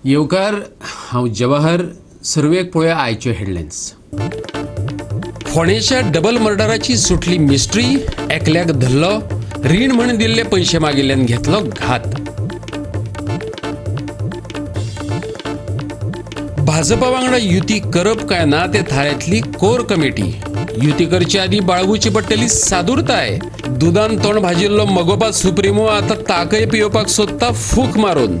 येवकार, हांव जवाहर. सुरवेक पळोवया आयच्यो हेडलायन्स. फोंडेच्या डबल मर्डराची सुटली मिस्ट्री. एकल्याक धरलो. रीण म्हण दिल्ले पयशे मागिल्ल्यान घेतलो घात. भाजपा वांगडा युती करप काय ना ते थारायतली कोर कमिटी. युती करचे आदी बाळगुची पडटली सादूरताय. दुदान तोंड भाजिल्लो मगोपा सुप्रिमो आता ताकय पियोवपाक सोदता फूक मारून.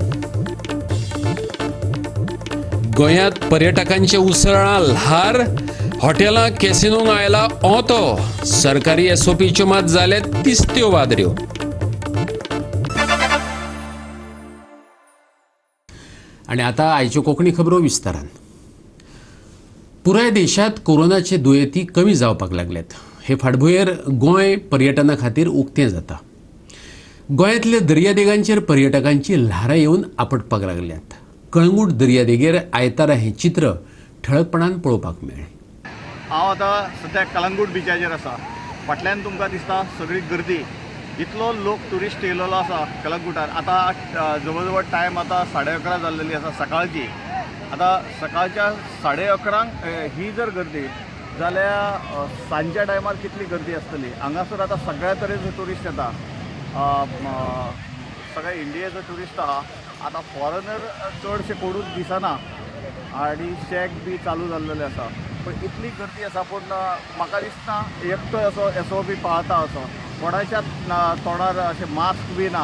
गोंयांत पर्यटकांचे उसळां ल्हार. हॉटेलां कॅसिनोंक आयला ओतो. सरकारी एसओपीच्यो मात जाल्या तिस्त्यो वादऱ्यो. आनी आतां आयच्यो कोंकणी खबरो विस्तारान. पुराय देशांत कोरोनाचे दुयेंती कमी जावपाक लागल्यात. हे फाटभुंयेर गोंय पर्यटना खातीर उक्तें जाता. गोंयांतल्या दर्यादेगांचेर पर्यटकांची ल्हारां येवन आपटपाक लागल्यात. कळंगूट दर्यादेगेर आयतारा हें चित्र ठळकपणान पळोवपाक मेळ्ळें. हांव आतां सद्या कलंगूट बिचाचेर आसा. फाटल्यान तुमकां दिसता सगळी गर्दी. इतलो लोक ट्युरिस्ट येयलेलो आसा कलंगूटार. आतां जवळ जवळ टायम आतां 11:30 जाल्लेली आसा सकाळची. आतां सकाळच्या 11:30 ही जर गर्दी जाल्यार सांजच्या टायमार कितली गर्दी आसतली. हांगासर आतां सगळ्या तरेचो ट्युरिस्ट येता. सगळ्या इंडियेचो ट्युरिस्ट आहा. आतां फॉरेनर चडशे कोणूच दिसना आनी शॅक बी चालू जाल्लेले आसा. पण इतली गर्दी आसा, पूण म्हाका दिसना एकटो असो एस ओ पी पाळता असो. कोणाच्याच तोंडार अशें मास्क बी ना.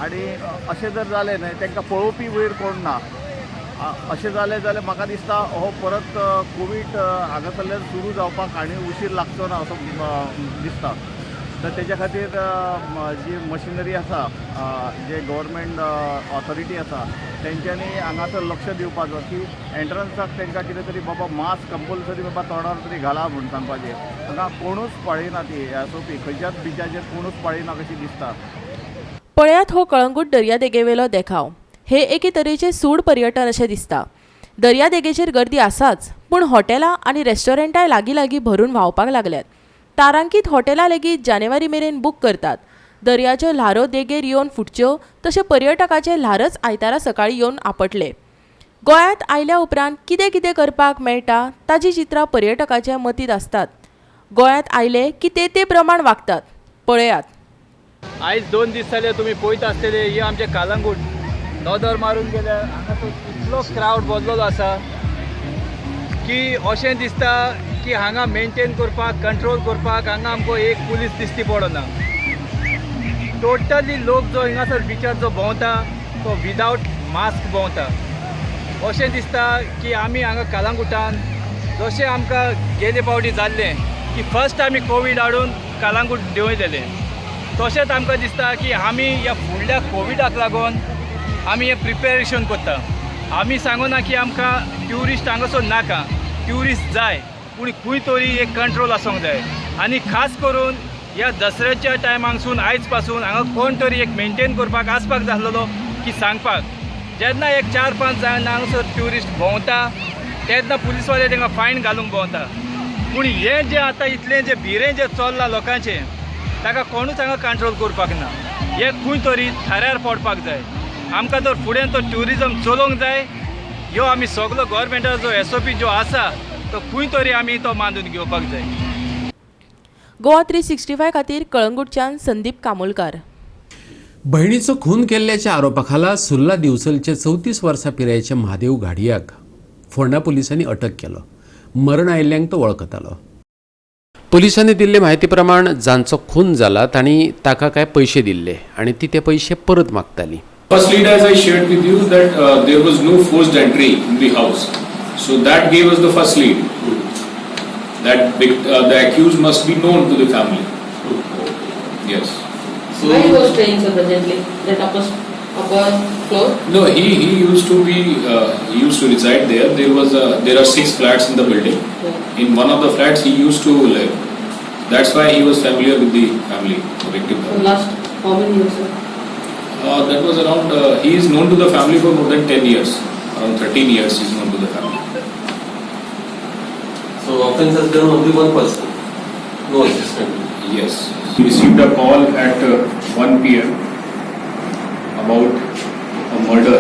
आनी अशें जर जालें न्हय, तांकां पळोवपी वयर कोण ना. अशें जालें जाल्यार म्हाका दिसता हो परत कोवीड हांगासरल्यान सुरू जावपाक आनी उशीर लागचो ना असो दिसता. तर तेज्या खातीर जी मशिनरी आसा, जे गव्हर्मेंट ऑथॉरिटी आसा, तेंच्यांनी हांगासर लक्ष दिवपाचो की एंट्रन्साक तांकां कितें तरी बाबा मास्क कंपल्सरी बाबा तोंडार तरी घाला म्हूण सांगपाचें. हांगा कोणूच पाळिना ती एस ओ पी. खंयच्याच बिचाचेर कोणूच पाळिना कशी दिसता. पळयात हो कळंगूट दर्यादेगेवेलो देखाव. हे एके तरेचे सूड पर्यटन अशें दिसता. दर्यादेगेचेर गर्दी आसाच, पूण हॉटेलां आनी रेस्टॉरंटाय लागीं लागीं भरून व्हांवपाक लागल्यात. तारांकीत हॉटेलां लेगीत जानेवारी मेरेन बूक करतात. दर्याच्यो ल्हारो देगेर येवन फुटच्यो तशें पर्यटकाचे ल्हारच आयतारा सकाळीं येवन आपटले. गोंयांत आयल्या उपरांत कितें कितें करपाक मेळटा ताची चित्रां पर्यटकाच्या मतींत आसतात. गोंयांत आयले की ते ते प्रमाण वागतात. पळयात. आयज 2 दीस जाले तुमी पळयत आसतले हे आमचे कालंगूट नदर मारून गेल्यार हांगा तो इतलो क्रावड बदलेलो आसा की अशें दिसता की हांगा मेंटेन करपाक, कंट्रोल करपाक हांगा आमकां एक पुलीस दिश्टी पडना. टोटली लोक जो हिंगासर बिचार जो भोंवता तो विदावट मास्क भोंवता. अशें दिसता की आमी हांगा कालंगुटान जशें आमकां गेले फावटी जाल्लें की फर्स्ट आमी कोवीड हाडून कालंगूट देंवयलेलें, तशेंच आमकां दिसता की आमी ह्या फुडल्या कोविडाक लागून आमी हें प्रिपेरेशन करता. आमी सांगूना की आमकां ट्युरिस्ट हांगासर नाका, ट्युरिस्ट जाय, पूण खंय तरी एक कंट्रोल आसूंक जाय. आनी खास करून ह्या दसऱ्याच्या टायमांकसून आयज पासून हांगा कोण तरी एक मेंटेन करपाक आसपाक जाय आसलेलो की सांगपाक. जेन्ना एक 4-5 जाण हांगासर ट्युरिस्ट भोंवता तेन्ना पुलीसवाले तांकां फायन घालूंक भोंवता. पूण हें जें आतां इतलें जें भिरें जें चल्लां लोकांचें ताका कोणूच हांगा कंट्रोल करपाक ना. हें खंय तरी थाऱ्यार पडपाक जाय. आमकां तर फुडें तो ट्युरिजम चलोवंक जाय. ह्यो आमी सगलो गव्हर्मेंटाचो एस ओ पी जो आसा तो खंय तरी आमी तो मानून घेवपाक जाय. गोवा 365 खातीर कळंगूटच्यान संदीप कामोलकार. भयणीचो खून केल्ल्याच्या आरोपा खाला सुर्ला दिवचलचे 34 वर्सां पिरायेच्या महादेव घाडयाक फोंडा पुलिसांनी अटक केलो. मरण आयिल्ल्यांक तो वळखतालो. पुलिसांनी दिल्ले म्हायती प्रमाण जांचो खून जाला तांणी ताका कांय पयशे दिल्ले आनी ती ते पयशे परत मागताली. First lead, as I shared with you, that there was no forced entry in the house. So that gave us the first lead. That the accused must be known to the family. Yes. So where he was staying, sir, presently? That upper floor? No, he used to be he used to reside there. There are 6 flats in the building. Yeah. In one of the flats he used to live. That's why he was familiar with the family, the victim. So last how many years, sir? That was around, he is known to the family for more than 10 years. Around 13 years he is known to the family. So offense has done only one person, no assistant. Yes. We received a call at 1 p.m. about a murder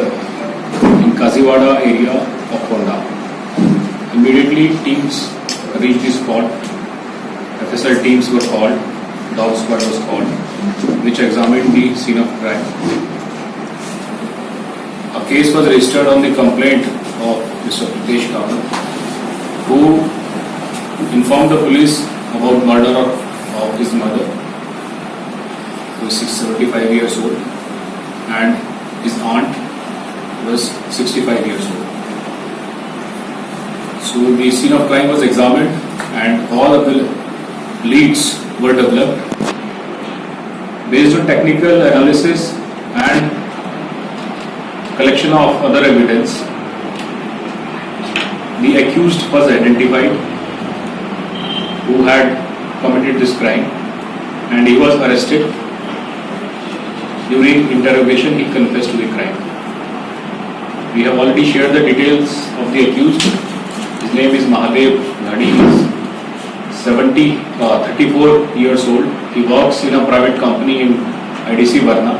in Kaziwada area of Ponda. Immediately teams reached the spot. FSL teams were called, dog squad was called, which examined the scene of crime. A case was registered on the complaint of Mr. Pritesh Kamath, who informed the police about murder of his mother, who is 75 years old, and his aunt, who was 65 years old. So the scene of crime was examined and all of the leads were developed. Based on technical analysis and collection of other evidence, the accused was identified who had committed this crime, and he was arrested. During interrogation, he confessed to the crime. We have already shared the details of the accused. His name is Mahadev Ghadi. He is 34 years old. He works in a private company in IDC Varna.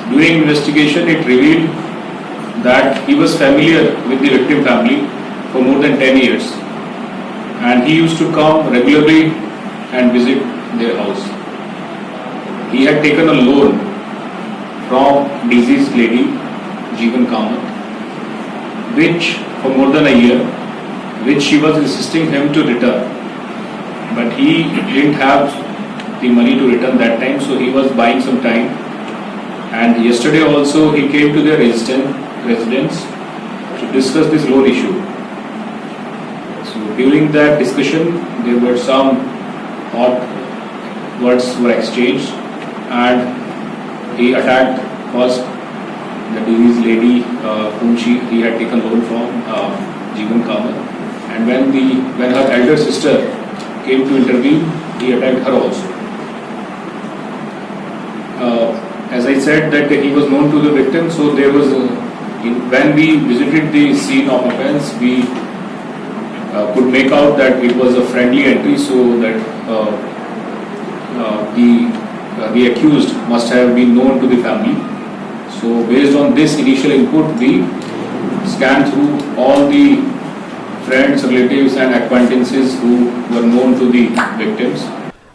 During investigation, it revealed that he was familiar with the victim family for more than 10 years, and he used to come regularly and visit their house. He had taken a loan from deceased lady Jeevan Kamath, which for more than a year, which she was insisting him to return, but he didn't have the money to return that time, so he was buying some time. And yesterday also he came to their residence to discuss this loan issue. So during that discussion, there were some hot words were exchanged, and he attacked first the deceased lady whom he had taken loan from, Jeevan Kamath, and when her elder sister came to intervene, he attacked her also. As I said that he was known to the victim, so there was when we visited the scene of offense, we could make out that it was a friendly entry, so that the accused must have been known to the family. So based on this initial input, we scanned through all the friends, relatives and acquaintances who were known to the victims.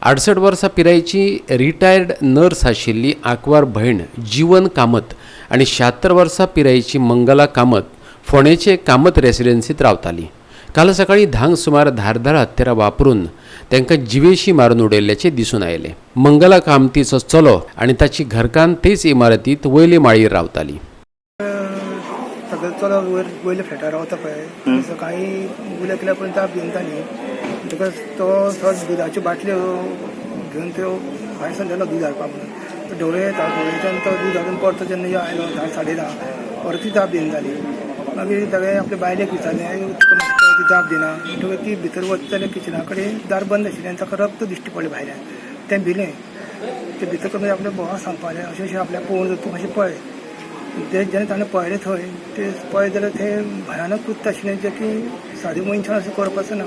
68 वर्सां पिरायेची retired nurse आशिल्ली आंकवार भयण जीवन कामत आनी 76 वर्सां पिरायेची मंगला कामत फोंडेचे कामत रेसिडेन्सीत रावताली. काल सकाळीं 10 सुमार धारदार हत्यारां वापरून तांकां जिवेशी मारून उडयल्ल्याचें दिसून आयलें. मंगला कामतीचो चलो आनी ताची घरकान्न तेच इमारतींत वयले माळयेर रावताली. सगळे चलो वयर वयल्या फ्लॅटार रावता पळय, सकाळीं उले केल्या पर्यंत ताप घेवन न्ही, म्हणटकच तो सहज दुदाच्यो बाटल्यो घेवन त्यो भायर सरलेलो दूद हाडपाक म्हणून. तो ढवळे येता, ढवळेच्यान तो दूद हाडून परतो जेन्ना आयलो 10 साडे 10, परतूय जाप दिना जाली. मागीर ताणें आपल्या बायलेक विचारलें, तुका ती जाप दिना म्हणटकच ती भितर वचता जाल्यार किचना कडेन दार बंद आशिल्लें आनी ताका रक्त दिश्टी पडलें भायल्यान. तें भिलें, तें भितर करून आपल्या घोवाक सांगपाक लागलें, अशें अशें आपल्याक पळोवन तूं मातशें पळय. ते जेन्ना ताणें पळयलें थंय ते पळयत जाल्यार तें भयानक कृत्य आशिल्लें, जें की सादें मनशान अशें करपाचें ना,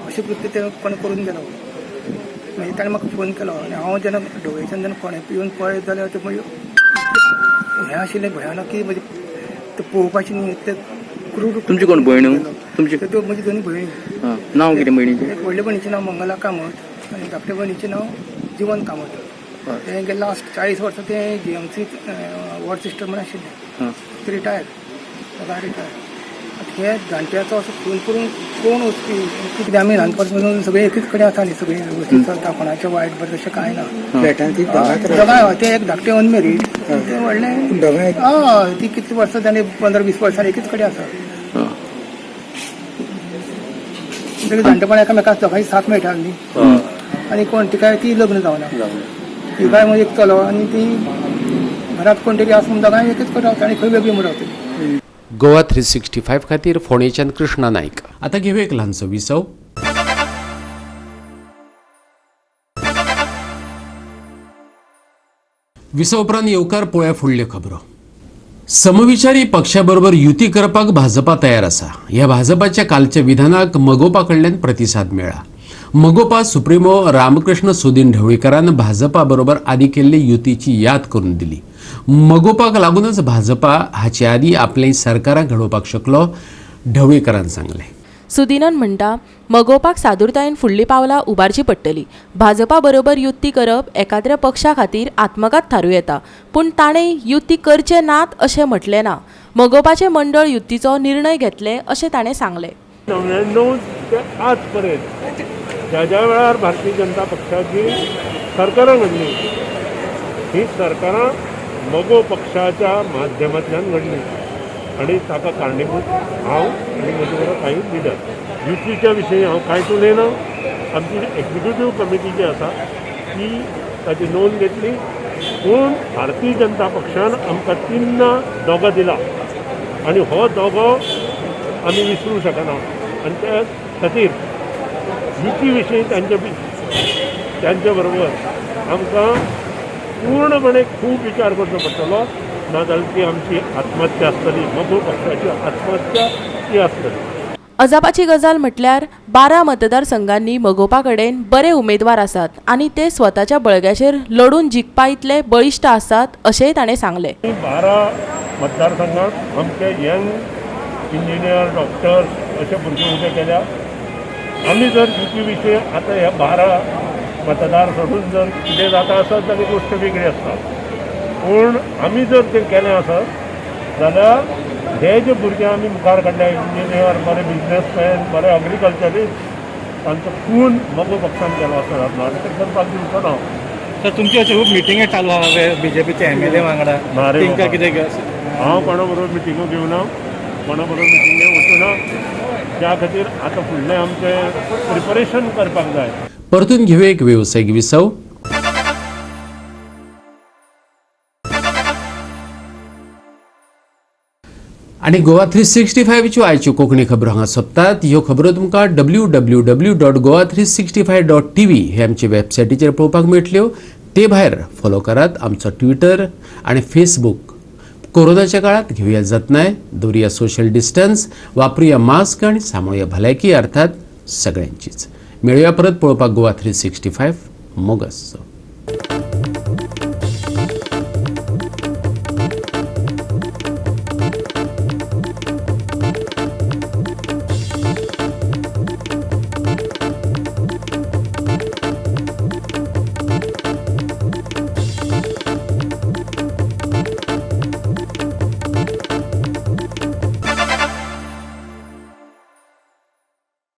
अशें कृत्य तें कोणें करून गेलो. मागीर ताणें म्हाका फोन केलो आनी हांव जेन्ना ढवळेच्यान जेन्ना फोंड्यां येवन पळयत जाल्यार तें मागीर हें आशिल्लें भयानक की म्हणजे तें पळोवपाचें न्ही, तें क्रूर. तुमची कोण भयण? तुमची त्यो म्हजी दोनी भयणी. हां, नांव कितें भयणीचें? एक व्हडले भयणीचें नांव मंगला कामत आनी धाकटे भयणीचें नांव जीवन कामत. तें गेले लास्ट 40 वर्सां तें जीएमसी वॉर्ड सिस्टर म्हूण आशिल्लें. ते रिटायर्ड, सगळें रिटायर्ड. आतां हे जाणट्याचो असो खून करून कोण वचपी कितें? आमी ल्हानपणापासून सगळे एकच कडेन आसा न्ही, सगळीं वेवस्थीत चलता, कोणाचें वायट बरें तशें कांय ना. दोगांय, ते एक धाकटें अनमेरीड, ते व्हडलें, हय, ती कितलीं वर्सां जालीं, 15-20 वर्सां एकीच कडेन आसा. म्हणटकीर जाणटेपण एकामेकाक दोगांय साथ मेळटा न्ही. आनी कोण तिका ती लग्न जावना, तिकाय मागीर एक चलो आनी ती घरात कोण तरी आसा म्हूण दोगांय एकच कडेन रावता आनी खंय वेगळी म्हूण रावतली. गोवा 365 खातीर फोंडेच्यान कृष्णा नायक. आतां घेवया एक ल्हानसो विसव. विसव उपरांत येवकार पळोवया फुडल्यो खबरो. समविचारी पक्षाबरोबर युती करपाक भाजपा तयार आसा. ह्या भाजपाच्या कालच्या विधानाक मगोपा कडल्यान प्रतिसाद मेळ्ळा. मगोपा सुप्रिमो रामकृष्ण सुदीन ढवळीकरान भाजपा बरोबर आदी केल्ली युतीची याद करून दिली. मगोपाक लागूनच भाजपा हाचे आदी आपले सरकारां घडोवपाक शकलो, ढवळीकरान सांगलें. सुदिनन म्हणटा, मगोपाक सादुरतायेन फुडलीं पावलां उबारची पडटली. भाजपा बरोबर युती करप एकाद्र्या पक्षा खातीर आत्मघात थारूं येता, पूण ताणें युती करचे नात अशें म्हटलें ना. मगोपाचें मंडळ युतीचो निर्णय घेतलें अशें ताणें सांगलें. 99 ते आजपर्यंत ज्या ज्या वेळार भारतीय जनता पक्षाची सरकारां घडली, ही सरकारां मगो पक्षाच्या माध्यमांतल्यान घडली आनी ताका कारणीभूत हांव आनी म्हजे बरोबर कांय लिडर. युतीच्या विशयी हांव कांयच उलयना. आमची एक्झिक्युटीव कमिटी जी आसा ती ताची नोंद घेतली, पूण भारतीय जनता पक्षान आमकां 3 दोगो दिला आनी हो दोगो आमी विसरूं शकना आनी त्या खातीर युती विशयी तांच्या बरोबर आमकां पूर्णपणे खूब विचार करचो पडटलो, नाजाल्यार ती आमची आत्महत्या आसतली, मगो पक्षाची आत्महत्या ती आसतली. अजापाची गजाल म्हटल्यार 12 मतदारसंघांनी मगोपा कडेन बरे उमेदवार आसात आनी ते स्वताच्या बळग्याचेर लढून जिखपा इतले बळिश्ट आसात अशेंय ताणें सांगलें. 12 मतदारसंघात आमचे यंग इंजिनियर, डॉक्टर्स अशे भुरगे उबे केल्या. आमी जर युती विशयी आतां ह्या 12 मतदार सोडून जर कितें जाता आसत जाल्यार गोश्ट वेगळी आसता, पूण आमी जर तें केलें आसत जाल्यार हे जे भुरगे आमी मुखार काडल्या, इंजिनियर, बरे बिजनसमॅन, बरे अग्रिकल्चरिस्ट, तांचो खून मगो पक्षान केलो आसता जातलो आनी तें करपाक दिवचो ना. सर, तुमची अशी खूब मिटिंगे चालू आहा बीजेपीचे एमएलए वांगडा, तेंकां कितें? हांव कोणा बरोबर मिटिंगो घेवना, कोणा बरोबर मिटिंगे वचूना. त्या खातीर आतां फुडलें आमचें प्रिपरेशन करपाक जाय. परतून घेवया एक वेवसायीक विसव. आनी गोवा 365च्यो आयच्यो कोंकणी खबरो हांगा सोंपतात. ह्यो खबरो तुमकां www.goa365.tv हे आमचे वेबसायटीचेर पळोवपाक मेळटल्यो. ते भायर फॉलो करात आमचो ट्विटर आनी फेसबूक. कोरोनाच्या काळात घेवया जतनाय, दवरुया सोशल डिस्टन्स, वापरुया मास्क आनी सांबाळुया भलायकी, अर्थात सगळ्यांचीच. मेळुया परत पळोवपाक गोवा 365. मोग आसचो.